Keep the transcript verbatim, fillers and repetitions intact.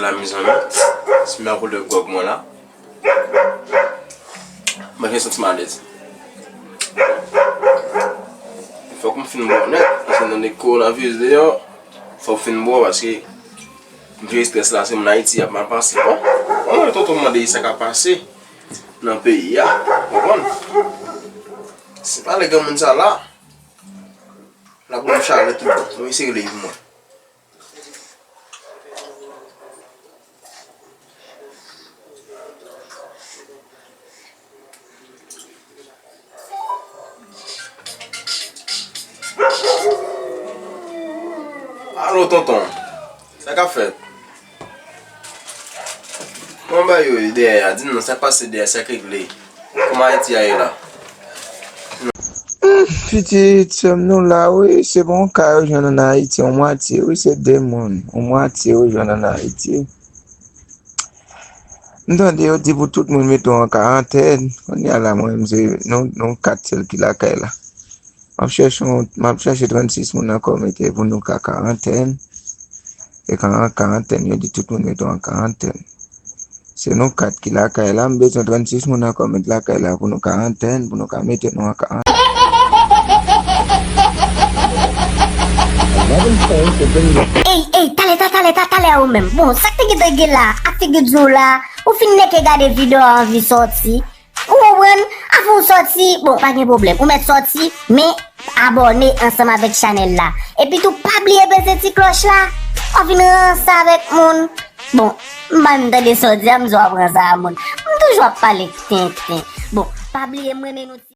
La, mezanmi, si m nan koulè gwòg mwen la, mwen gen santiman alèz. Fòk m fin bwè nèt, paske nan de kowonaviris deyò, fòk m fin bwè, paske m vye estrès la, se moun Ayiti ap mal pase. Bon, mwen, tonton, m mande sa k ap pase nan peyi a, w konprann? Se pa lè granmoun sa la, l ap ban m chalè tout bon. Mwen eseye leve mwen. Alo, tonton. Sa k ap fèt? Kòman bagay yo ye dèyè a? Di m non, sa k pase dèyè, sa k regle? Kòman Ayiti a ye la? Hmm, pitit sè m, nou la, wi. Se pa yon ka yo jwenn ann Ayiti, yon mwatye, wi, se de moun. Yon mwatye yo jwenn ann Ayiti. M tande yo di pou tout moun mete w an karantèn. Kounye a la, mwen menm, se nou, nou kat sèl ki lakay la. M ap chèche yon, m ap chèche trannsis moun ankò mete pou nou ka karantèn. E kan an karantèn, yo di tout moun mete w an karantèn. Se nou kat ki lakay la, m bezwen trannsis moun ankò met lakay la pou nou karantèn, pou nou ka mete nou an karantèn. Ey, ey, talè, ta, talè, ta, talè ou menm. Bon, sa k te gentan gen la, ak figi di w la, ou fin nèke gade videyo a anvi sòti. Ou konprann? Avan w sòti, bon, pa gen pwoblèm. Ou mèt sòti, men abòne ansanm avèk chanèl la. Epi tou, pa bliye peze ti klòch la. W ap vin ranse avèk moun. Bon, m pa menm tande sa w di a, m di w ap ranse a moun. M toujou ap pale tenten. Bon, pa bliye m renmen nou ti